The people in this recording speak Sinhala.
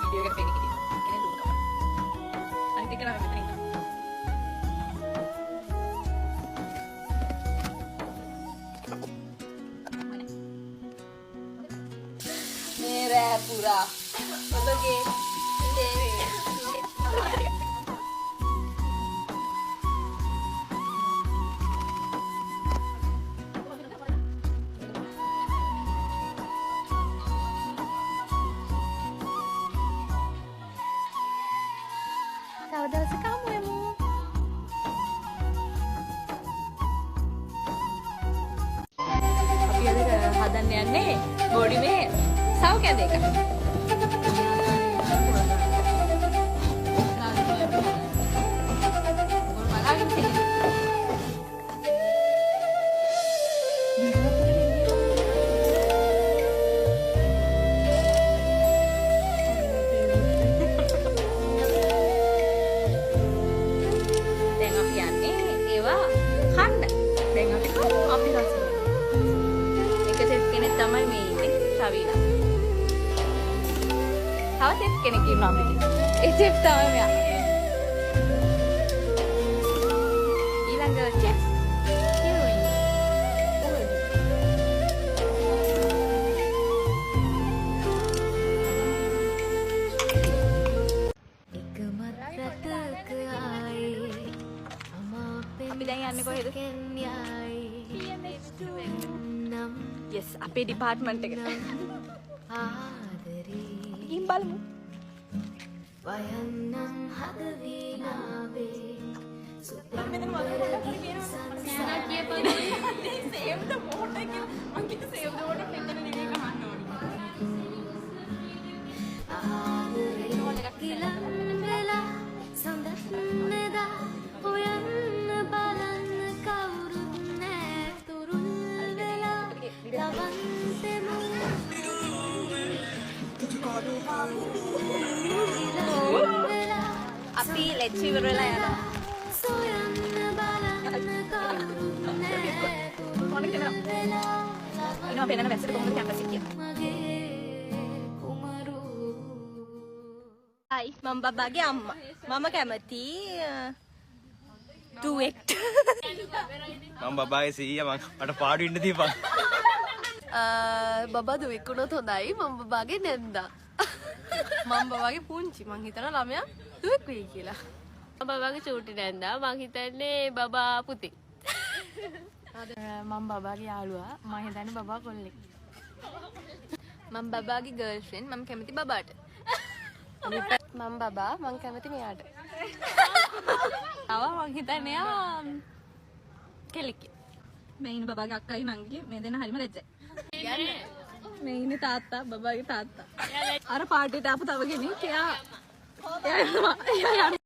වීඩියෝ එකට පෙන්නේ හිටියේ. කෙනෙක් දුක කපන්න. අනිත් එක නම් මෙතන ඉන්නවා. මේ රෑ පුරා ඔබගේ සේවය. තව දවසක හමු වෙමු. අපි අද හදන්න යන්නේ බොඩිමේ සව් කැඳ එක. බලාගෙන තියෙන්නේ. දැන් අපි යන්නේ ඒවා කන්න. දැන් අපි කමු, අපි රස. එක චෙෆ් කෙනෙක් තමයි මේ ඉන්නේ, ශවීනා. තව චෙෆ් කෙනෙක් ඉන්නවා අපිට. ඒ චෙෆ් තමයි මෙයා. ඊළඟ චෙෆ් හිරෝයින්. එකමත් රටක ආයේ. අපි දැන් යන්නේ කොහෙද? නම් Yes, අපේ ඩිපාර්ට්මන්ට් එකට. ආදරේ. අපි ගිහින් බලමු. වයන්නම් හද වීණාවේ. මෙතන වතුර පොඩ්ඩක් හරි පේනවා. සේව් ද වෝටර් කියලා. මං කිව්වේ සේව් ද වෝටර් මෙතන නෙමෙයි ගහන්න ඕනි. ආදරේ ගිලන් වෙලා සඳත් මෙදා හොයන්න බලන්න කවුරුත් නෑ තුරුල් වෙලා ලවන්තෙමු ගිලන් වෙලා. අපි ලෙච්චු ඉවර වෙලා යනවා. සොයන්න බලන්න කවුරුත් නෑ තුරුල් වෙලා. එනවා පෙන්නන වැස්සට කොහොමද කැම්පස් එක කියලා. මගේ කුමරු. හයි, මම බබාගේ අම්මා. මම කැමති දුවෙක්ට. මම බබාගේ සීයා. මං මට පාඩු ඉන්න දීපන්. බබා දුවෙක් වුණොත් හොඳයි. මම බබාගේ නැන්දා. මම බබාගේ පුංචි. මං හිතනවා ළමයා දුවෙක් වෙයි කියලා. මම බබාගේ චූටි නැන්දා. මං හිතන්නේ බබා පුතේ. මම බබාගේ යාළුවා. මං හිතන්නේ බබා කොල්ලෙක්. මම බබාගේ ගර්ල්ෆ්‍රෙන්ඩ්. මම කැමති බබාට. මම බබා. මං කැමති මෙයාට. තව මං හිතන්නේ එයා කෙල්ලෙක් කියලා. මේ ඉන්න බබාගේ අක්කයි නංගි, මේ දෙන්න හරිම ලැජ්ජයි. මේ ඉන්නේ තාත්තා, බබාගේ තාත්තා. අර පාටියට ආපු තව කෙනෙක්. එයා එයා එයා.